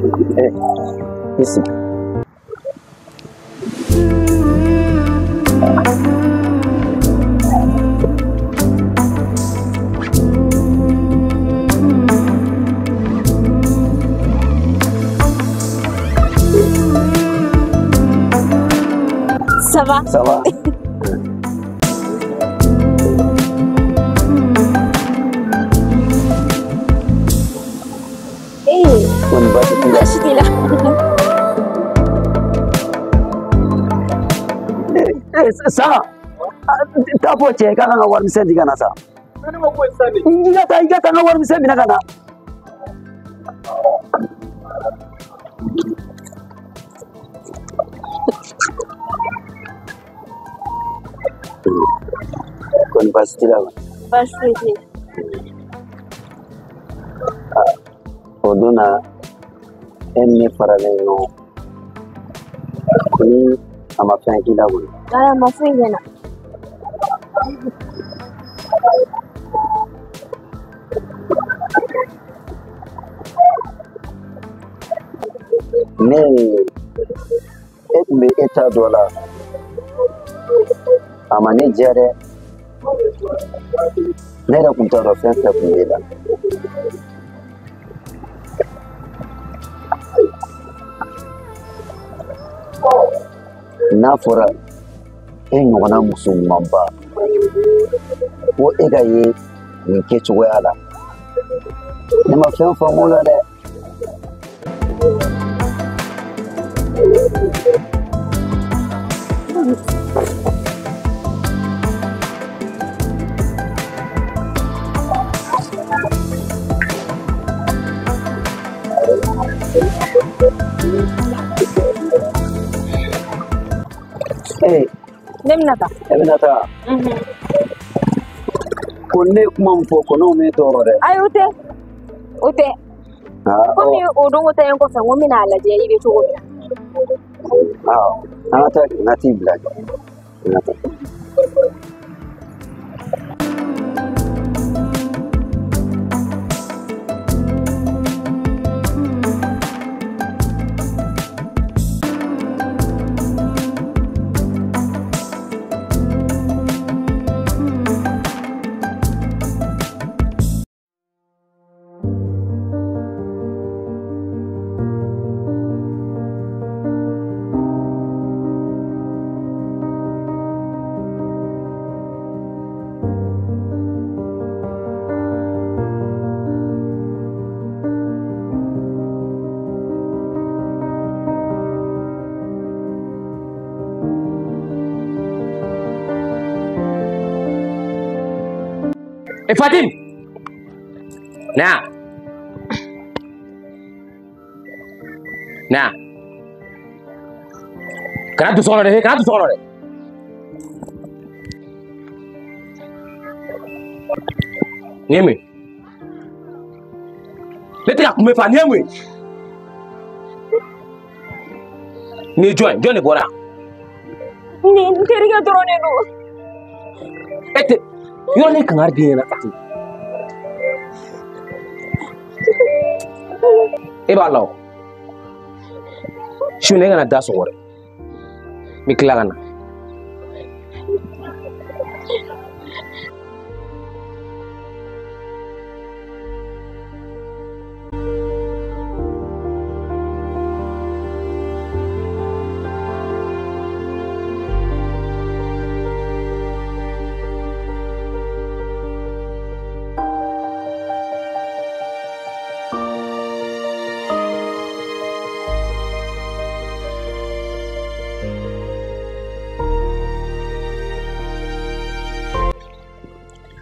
I sigi. Ça va? Ça va. Eh, baasi t'i la. Sa, taa fɔ cɛ ye k'a ka n ka warimisɛn di ka na sa. I ka taa n ka warimisɛn minɛ ka na. Kɔni baasi t'i la wa? Baasi foyi tɛ yen. O don na e ni ne faralen ɲɔgɔn ko ni a ma fɛn k'i la kɔni. Ayi, a ma foyi kɛ n na. Ne e tun bɛ e ta dɔ la, a ma ne diya dɛ. Ne yɛrɛ tun t'a dɔn fɛn fɛn tun b'e la. N'a fɔra e ɲɔgɔnna muso ɲumanba ko e ka ye nin kɛcogoya la, ne ma fɛn faamu o la dɛ. Ne bɛna taa. E bɛna taa? Ko ne ye kuma min fɔ kɔnɔw m'e tɔɔrɔ dɛ. Ayi, o tɛ. O tɛ. Komi o don ko ta in kɔfɛ, n ko n bɛna a lajɛ i bɛ cogo min na. An ka taa, n ka t'i bila. An ka taa. Eh Fatim! Na! Na! Kana don so kɔnɔ dɛ, kana don so kɔnɔ dɛ. Nin ye mun ye? Ne tɛ ka kun bɛ fa, nin ye mun ye? Nin ye jɔn ye? Jɔn de bɔra yan? Nin n terikɛ dɔrɔn de don. E tɛ yɔrɔ ne kangari den ɲɛna Fatim. E b'a la o. Su ne kana da sɔgɔ dɛ. N bɛ tila ka na.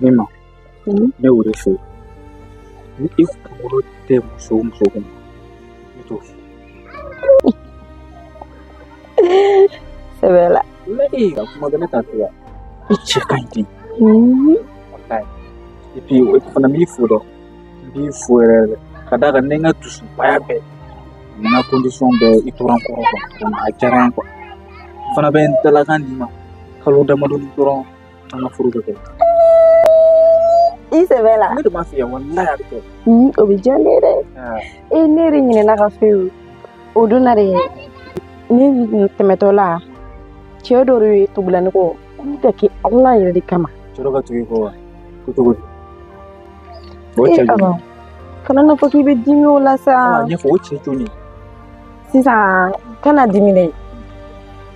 Ne ma, ne y'o de fɛ ni i kunkolo tɛ muso o muso kɔnɔ, ne t'o fɛ. Sɛbɛ la. Ee, ka kuma bɛ ne t'a fɛ wa? I cɛ ka ɲi ten. Walayi. Et puis o fana b'i fo dɛ. N b'i fo yɛrɛ yɛrɛ. Ka d'a kan ne n ka dusubaya bɛɛ, ni n ka condition bɛɛ i tora n kɔrɔ quoi. Donc a diyara n ye quoi. N fana bɛ n dalakan d'i ma. Kalo damadɔni dɔrɔn an ka furu bɛ kɛ. I sɛbɛ la. Ne de m'a f'i ye walayi a bɛ kɛ. O bɛ diya ne yɛrɛ. E ne yɛrɛ ɲinɛna ka f'e ye. O don na de ne tɛmɛtɔ la cɛ dɔ de ye tugula ne kɔ. Ko ne ka kɛ Ala yɛrɛ de kama. Cɛ dɔ ka tugu i kɔ wa? Ko cogo di? O cɛ joli? Kana n'a fɔ k'i bɛ dimi o la sa. A ɲɛfɔ o cɛ joli? Sisan kana dimi dɛ.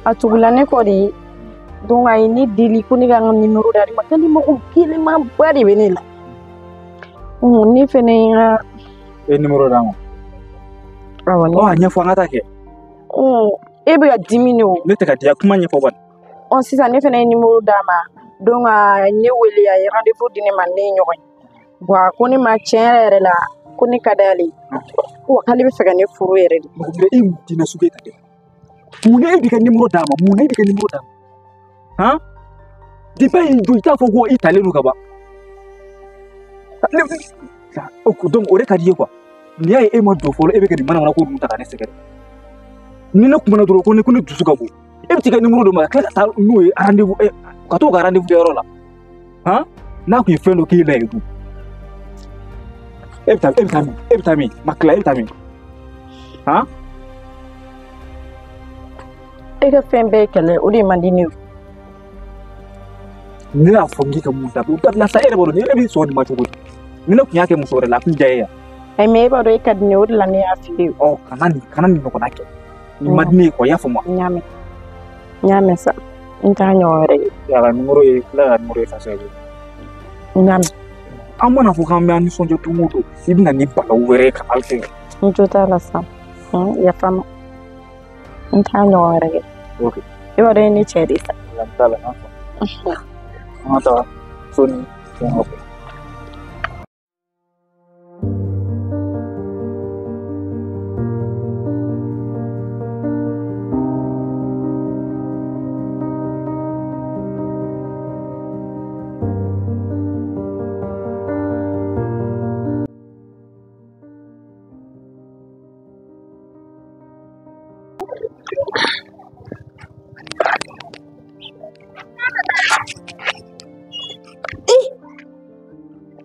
A tugula ne kɔ de. Donc a ye ne deli ko ne ka n ka nimero d'ale ma k'ale mako gɛlɛnmanba de bɛ ne la. Ne fɛnɛ ye n ka. E ye nimero d'a ma? Awɔ. Ɔ a ɲɛfɔ an ka taa kɛ. E bɛ ka dimi de o. Ne tɛ ka diya kuma ɲɛfɔ bani. Ɔ sisan ne fɛnɛ ye nimero d'a ma. Donc a ye ne wele a ye rendez-vous di ne ma ne ye ɲɔgɔn ye. Bon a ko ne ma tiɲɛ yɛrɛ yɛrɛ la ko ne ka d'ale ye. Ko k'ale bɛ fɛ ka ne furu yɛrɛ de. Mɔgɔ e ye mun diinɛ sugu ye ka kɛ? Mun na e b'i ka nimero d'a ma? Mun na e b'i ka nimero d'a ma? Han? Depuis y'i jɔ i t'a fɔ ko i talen don ka ban. Donc o de ka di i ye quoi. N'i y'a ye e ma don fɔlɔ e bɛ ka nin manamana ko ninnu ta ka ne sɛgɛrɛ. Ni ne kumana dɔrɔn ko ne dusu ka bon. E bɛ t'i ka nimero d'o ma ka tila ka taa n'o ye rendez-vous ka t'o ka rendez-vous kɛyɔrɔ la. Han? N'a kun ye fɛn dɔ k'e la yen dun. E bɛ taa min? E bɛ taa min? Ma tila e bɛ taa min? Han? E ka fɛn bɛɛ ye kɛlɛ o de man di ne ye. Ne y'a fɔ n k'i ka mun dabila o dabila sa e yɛrɛ b'a dɔn e bɛ sɔn nin ma cogo di ni ne tun y'a kɛ muso wɛrɛ la a tun diya e ye. Ayi mais e b'a dɔn e ka di ne ye o de la ne y'a f'i ye. Ɔ kana nin ɲɔgɔnna kɛ nin man di ne ye quoi i y'a faamu wa. N y'a mɛn n y'a mɛn sa n t'a ɲɔgɔn wɛrɛ ye. A ka nimero ye tila ka nimero effacer. N y'a mɛn. An mana fɔ k'an bɛ an nisɔndiya don o don i bɛ na ni balawu wɛrɛ ye ka hali kɛ. N jo t'a la sa yafa n ma n t'a ɲɔgɔn wɛrɛ kɛ. Ok. E b'a dɔn e ye ne cɛ de ye sa. N t'a la n y'a faamu. An ka taa so ni fɛn ka bɔ.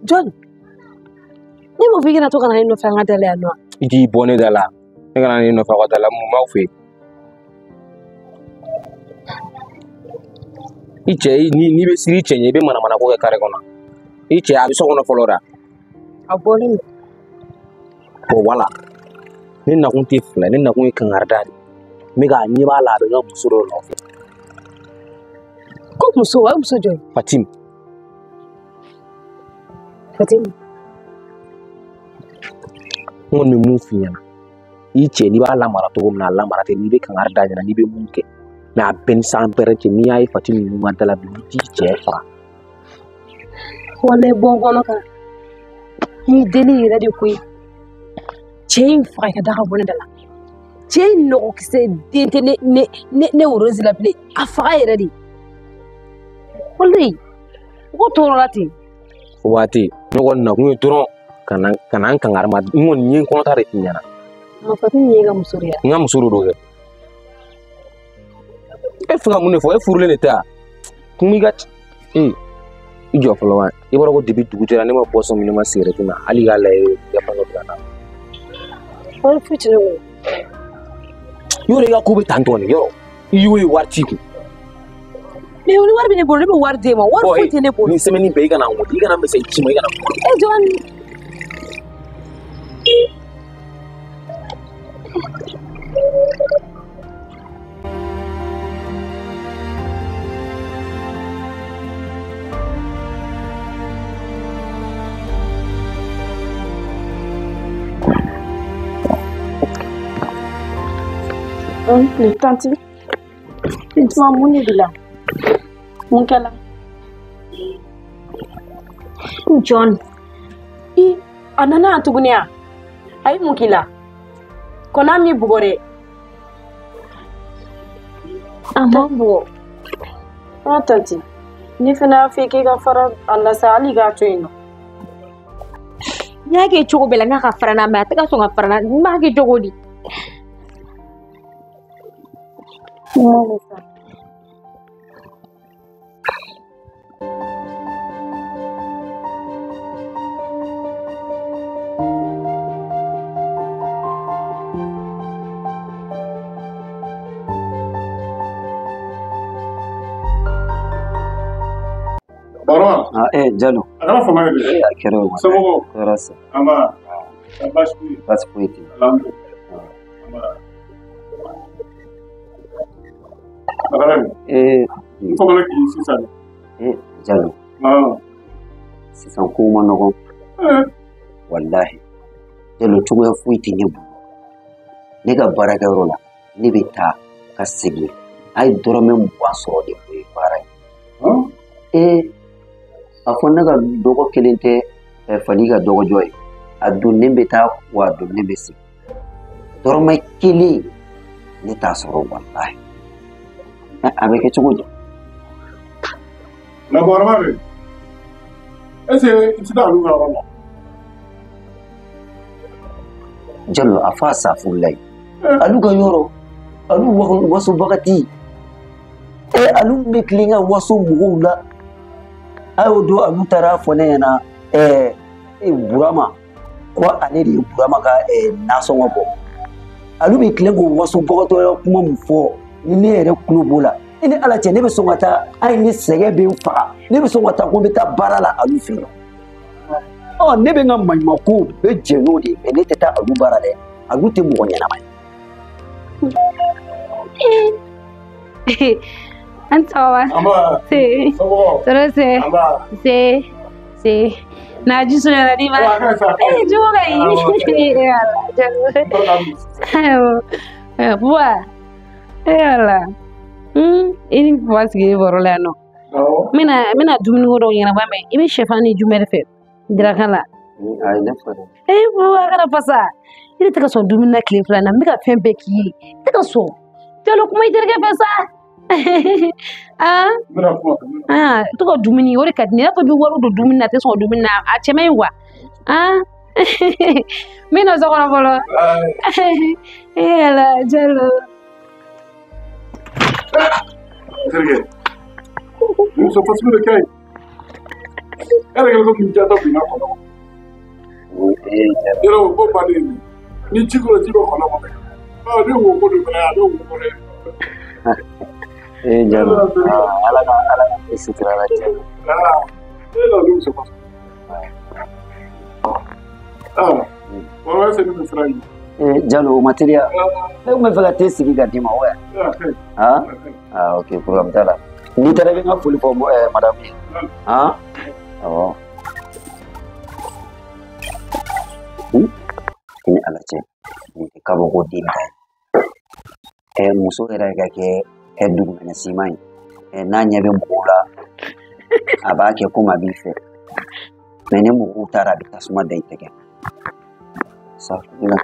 John, ne m'o fɔ i kana to ka na ne nɔfɛ an ka da la yan nɔ. I k'i bɔ ne da la, ne kana ne nɔfɛ aw ka da la mun b'aw fɛ yen? I cɛ n'i bɛ siran i cɛ ɲɛ i bɛ manamana ko kɛ kare kɔnɔ. I cɛ a bɛ so kɔnɔ fɔlɔ da. A bɔlen don. Bon wala ne nakun tɛ fila ne nakun ye kankarida de ye. N bɛ k'a ɲɛ b'a la a bɛ n ka muso dɔ nɔfɛ. Ko muso wa? Muso jɔn? Fatim. Fatim. N kɔni bɛ mun f'i ɲɛna i cɛ n'i b'a lamara cogo min na a lamara ten n'i bɛ kankari da ɲɛna n'i bɛ mun kɛ mais a bɛɛ ni san bɛrɛ cɛ n'i y'a ye Fatim ninnu ka da la bi i t'i cɛ faga. Walayi bɔ n kɔnɔ kan n y'i deli yɛrɛ de koyi cɛ in faga i ka da ka bɔ ne da la cɛ in nɔgɔkisɛ den tɛ ne Rose la bilen a faga yɛrɛ de walayi mɔgɔ tɔɔrɔla ten. O waati ne kɔni nakun ye dɔrɔn ka na n kankari ma n kɔni ye n kɔnɔta de f'i ɲɛna. Ma Fatim ye e ka muso de ye. N ka muso de don kɛ. E fɛ ka mun de fɔ e furulen de tɛ wa? Kun b'i ka ee i jɔ fɔlɔ wa i b'a dɔn ko depuis dugu jɛra ne ma boisson min ne ma cigarette min hali i k'a lajɛ i ka fɛn dɔ bila n na. Wari foyi tɛ ne bolo. Yɔrɔ i ka ko bɛ tan tɔ nin yɔrɔ i y'o ye wari t'i kun. Mais ni wari bɛ ne bolo ne bɛ wari d'e ma wari foyi tɛ ne bolo. Nin semaine bɛɛ i kana n wele i kana message ci n ma i kana. E jɔn. Tanti, tuma mun de b'i la? Mun kɛla? John, i a nana yan tuguni a? A ye mun k'i la? Kɔnɔ m'i bugɔ dɛ. A ma n bugɔ. Ah tanti, ne fana y'a f'i ye k'e ka fara a la sa hali i k'a to yen nɔ. N y'a kɛ cogo bɛɛ la n k'a ka fara n na mais a tɛ ka sɔn ka fara n na n b'a kɛ cogo di? Jalo. A kɛra fama ye dɛ. A kɛra o. Somɔgɔw? Tɔɔrɔ tɛ. An ba. Baasi foyi. Baasi foyi tɛ. Alhamdulilayi. An ba. A kɛra di? N famana k'i ye sisan de. Jalo. Sisan kow ma nɔgɔn. Walahi. Jalo, cogoya foyi tɛ ne bolo. Ne ka baarakɛyɔrɔ la, ne bɛ taa ka segin. A ye dɔrɔmɛ 20 sɔrɔ de, o ye baara ye. A fɔ ne ka dɔgɔ kelen tɛ fali ka dɔgɔjɔ ye. A donnen bɛ taa wa a donnen bɛ segin. Dɔrɔmɛ kelen ne t'a sɔrɔ walahi. A bɛ kɛ cogo di? Na bɔrɔba de. Est-ce que i tɛ taa olu ka yɔrɔ la? Jalo, a fɔ a safurulayi. Alu ka yɔrɔ, alu waso wagati. Alu bɛ tilen ka waso mɔgɔw la. A y'o don alu taara fɔ ne ɲɛna Burama ko ale de ye Burama ka nasɔngɔ bɔ. Alu bɛ tilen k'o waso bagatɔya kuma min fɔ ni ne yɛrɛ tulo b'o la. I ni Ala cɛ, ne bɛ sɔn ka taa, hali ni sɛgɛn bɛ n faga, ne bɛ sɔn ka taa ko n bɛ taa baara la alu fɛ yen. Ne bɛ n ka maɲumanko bɛɛ jɛ n'o de ye, mɛ ne tɛ taa alu baara dɛ. Alu tɛ mɔgɔ ɲɛnama ye. An sɔgɔma. An ba. Se. Somɔgɔw? Tɔɔrɔ tɛ. An ba. Se. Se. Na ji surunyana d'i ma. A ka ɲi sa. Jogo ka ɲi. Ala, Jalo. Awɔ. Buwa. Ala. I ni Buwa sigilen baro la yan nɔ. N bɛna dumuni ko dɔw ɲɛnabɔ mɛ i bɛ sɛfan ni jumɛn de fɛ daraka la? Ayi, ne fɛ dɛ. Buwa kana fasa. I de tɛ ka sɔn dumuni na tile fila in na. N bɛ ka fɛn bɛɛ k'i ye. I tɛ ka sɔn. Jalo, kuma i terikɛ fɛ sa. To ka dumuni, o de ka di ne ye. I n'a fɔ i bɛ wari don dumuni na, a tɛ sɔn dumuni na. A cɛ man ɲi wa? N bɛ na so kɔnɔ fɔlɔ. Ala, Jalo. Terikɛ, muso fasugu de ka ɲi. E yɛrɛ kɛlen ko min jatɔ binna kɔnɔ. Yɔrɔ o ko bannen ni ji kɔrɔ ji bɛ kɔnɔ kɔnɔ. Ne wo ko de fana a bɛ wo kɔnɔ. Jalo, Ala ka e sutura la cɛ. E la olu muso fasugu. Wɔrɔ ɛsɛ ne bɛ siran ɲɛ. Jalo, o ma teliya. Ne tun bɛ fɛ ka te sigi ka d'i ma wa? Ok, problème t'a la. N'i taara i bɛ n ka foli fɔ madame ye. Awɔ. I ni Ala cɛ, nin tɛ kabako den ta ye. Muso yɛrɛ ka kɛ dugumɛnɛ siman ye. N'a ɲɛ bɛ mɔgɔw la, a b'a kɛ komi a b'i fɛ. Mɛ ni mɔgɔw taara, a bɛ tasuma da i tɛgɛ. Safurula.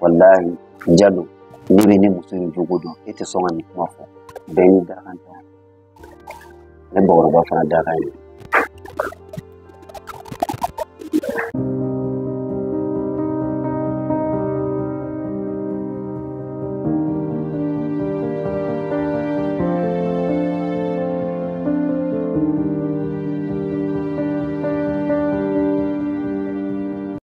Walahi, Jalo, ne bɛ ne muso in jogo dɔn, e tɛ sɔn ka nin kuma fɔ. Bɛɛ n'i dakan tɛ. Ne bakɔrɔba fana dakan ye.